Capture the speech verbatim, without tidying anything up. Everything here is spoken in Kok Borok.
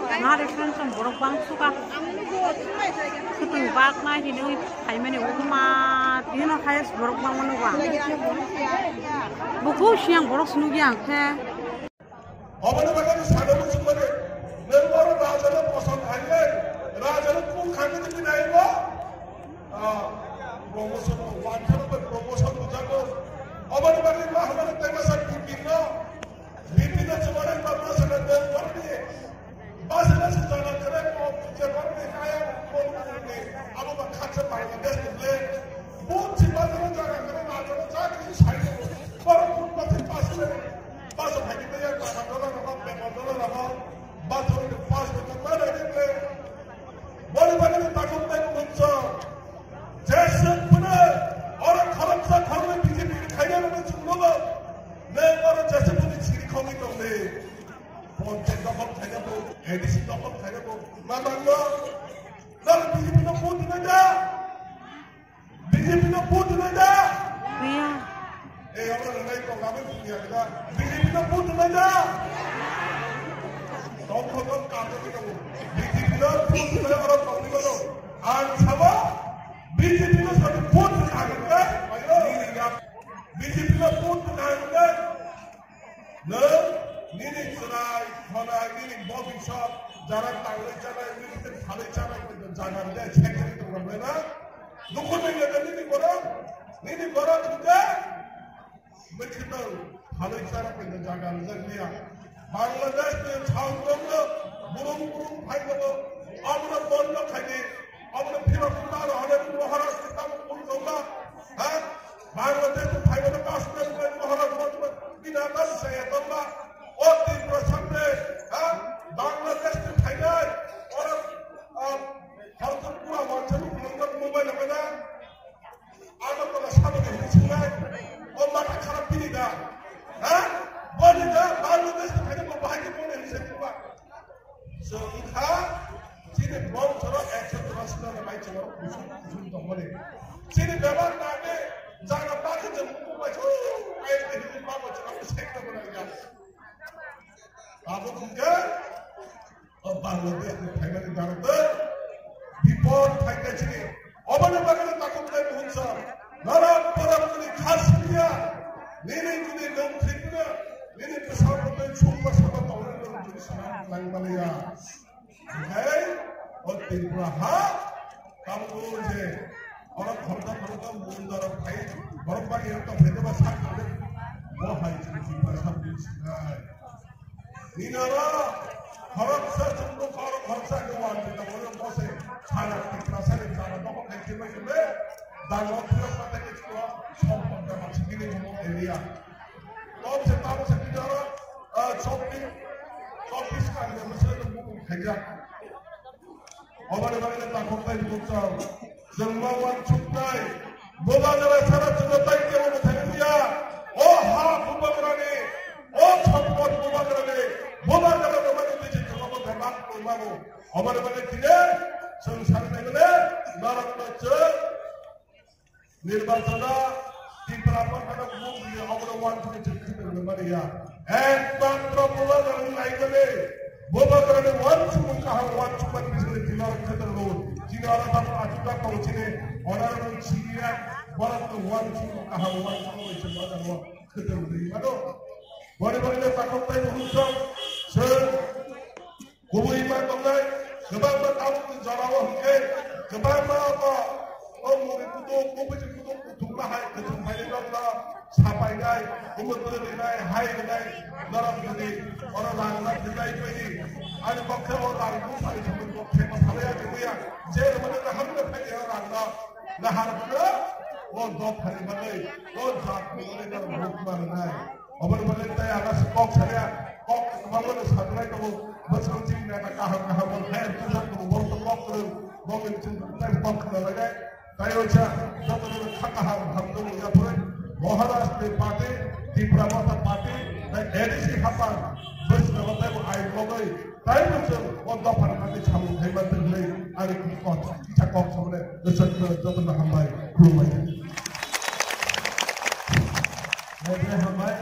Na restaurant song borok bang suka. Kutung bak na hinui phaimani ukuma tino highest borok bang mano ba. Buku siang borok sunu giang khe. Oboni bagwi sano muchung mani. Nang oro rajano poson khainai. Rajano kung khainai tini naibo. Ah, promotion, one time promotion bujago. Oboni bagwi ma hamani tema sa bikin no. Bikin no chumare ma ma sa nang oro ni. Basa basa jaga kare ko je bor ni kaya ko ni abo ba khatsa Bangladesh ni le. Bun si basa basa jaga kare na jaga jaga ni sai ko. Bor bun basa basa le. Basa bhai ni ya ka ka dola na ba ba dola na ba. Basa ni pas ni ka mara ni le. Bor ba ni ta ko pe ko so. Jese pune ora kharap sa khorme B J P ni khaya na chunglo ba. Ne ora jese pune chiri khomi to le. Panchayat dokhol khaina bo, A D C dokhol khaina bo, ma mangno? Nang B J P no vote dinai da? B J P no vote dinai da? Iya. Eh, abo no nai kok, abo punya da. B J P no vote dinai da? Tong kho tong ka ko ko. B J P no vote dinai oro tong ni ko. Ang sabo B J P no sabi vote dinai ka. Ayo, B J P no vote dinai ka. Nwng nini chwrai, khonai, nini bobiswt, jara tangwi chanai, nini tei phalwi chanai, jaga rwdi, secretary tongna belai na. Dukhu nai nini borok, nini borok hwnkhe mwkhwtwng phalwi chanai jaga rwjak liya. Bangladesh ni chawng tongno, burum burum phai tongno, abono bondo khaidi, abono phirok taro hwnwi Maharaj ni tamo phone tongma, ha? Bangladesh ni phaimani pastor ni Maharaj Bajwa bina dan saya tamba. O Tripura samne, ha? Bangladesh ni phainai, ora, ah, Harjapura mansa ni phunukjak mobile lamana. Ano kola sabani hinsingnai. O mata kharap bini da. Ha? Boni da, Bangladesh ni phainai bo bahai ke boni hinsingnai. Chwng wngkha chini bongsorok ekso churasi jona bai chwng kusum kusum tongmani. Chini bebak nangni jaga bakhe chwng bukubai chwng ayang tei hinwi bakbai chwng abo sekta bo nangya. Abo wngkha o Bangladesh ni phaimani darotwi bipot phaikha chini. Oboni bagwi takhuk tei buhuksa, norok borok nini khasliya, nini nini nwng thwipno, nini bwsarok tei sukma sama tongwi nwng tini sana nang maliya. Hai, o Tripura ha, tamo je, oro khoroksa khoroksa mundaro phai, borok bani ero tong phai ba sak khade, bo hai chini Tripura sa bini sinai. Ninara, khoroksa chwngno khorok khoroksa ke wan jeta boyo bose, sana Tiprasa ni sana doko khai khe bai khe, dano phirok patai ke chukwa, sok pokta baksa kini mo area. Tom se tamo se ninara, ah, chokki, chokki skang de mese de mo khaja. Oboni bagwi takhuk tei bukhuk chwng ma uansuknai. Bubagra sara chwngno tei kebo mwthangwi ya. O ha bubagrani, o sompot bubagrani, bubagra rwmani twi se chwngno bo bebak tongmani. Oboni bagwi tini chwng sanai mane norokno chwng Nirbachano Tipra Mothano mungni obono uansuknai chwng khe tongmani ya. Ekmatro Bubagrani naikani, Bubagrani uansukmung kaham uansukmani bisingni Tipra khe tongo. Chini oro tamo achukjak tongo chini honorable C E M, borokni uansukmung kaham uansukmung bai chwng o jaga o khe tongwi mano. Boni bagwi takhuk tei bukhuk chwng Kubui ma tongnai, kwbangma tabukni jorao hwnkhe, kwbangma bo o muri kutuk, o bwswi kutuk kuthukma hai kwthwng phainai rokno sapainai, omo twi rwnai, hai rwnai, norok jodi oro rang na thwnai phaidi, ani bokhe o rang bumsari samung bo khema salai ya, je rwmani naharmani phaidi o rangno, naharmano o dophani bagwi, o jatni bagwi norok bukma rwnai. Oboni bagwi tei ang aswk kok saya, kok kwbangma no sanai tongo, bwswk chini neta kaham kaham bo hai tujak tongo, borok to kok kwrwng, bo khe chwng tei kok khna lainai. Tai oisa joto no kha kaham hamjakmung yapharwi Maharashtra ni party, Tipra Motha party, tei A D C hapang bwskango tei bo ain logwi tai bo chwng o dophani bagwi samung khaima twnglai ani kok kisa kok samani joto joto no hambai khulumbai. Hambai.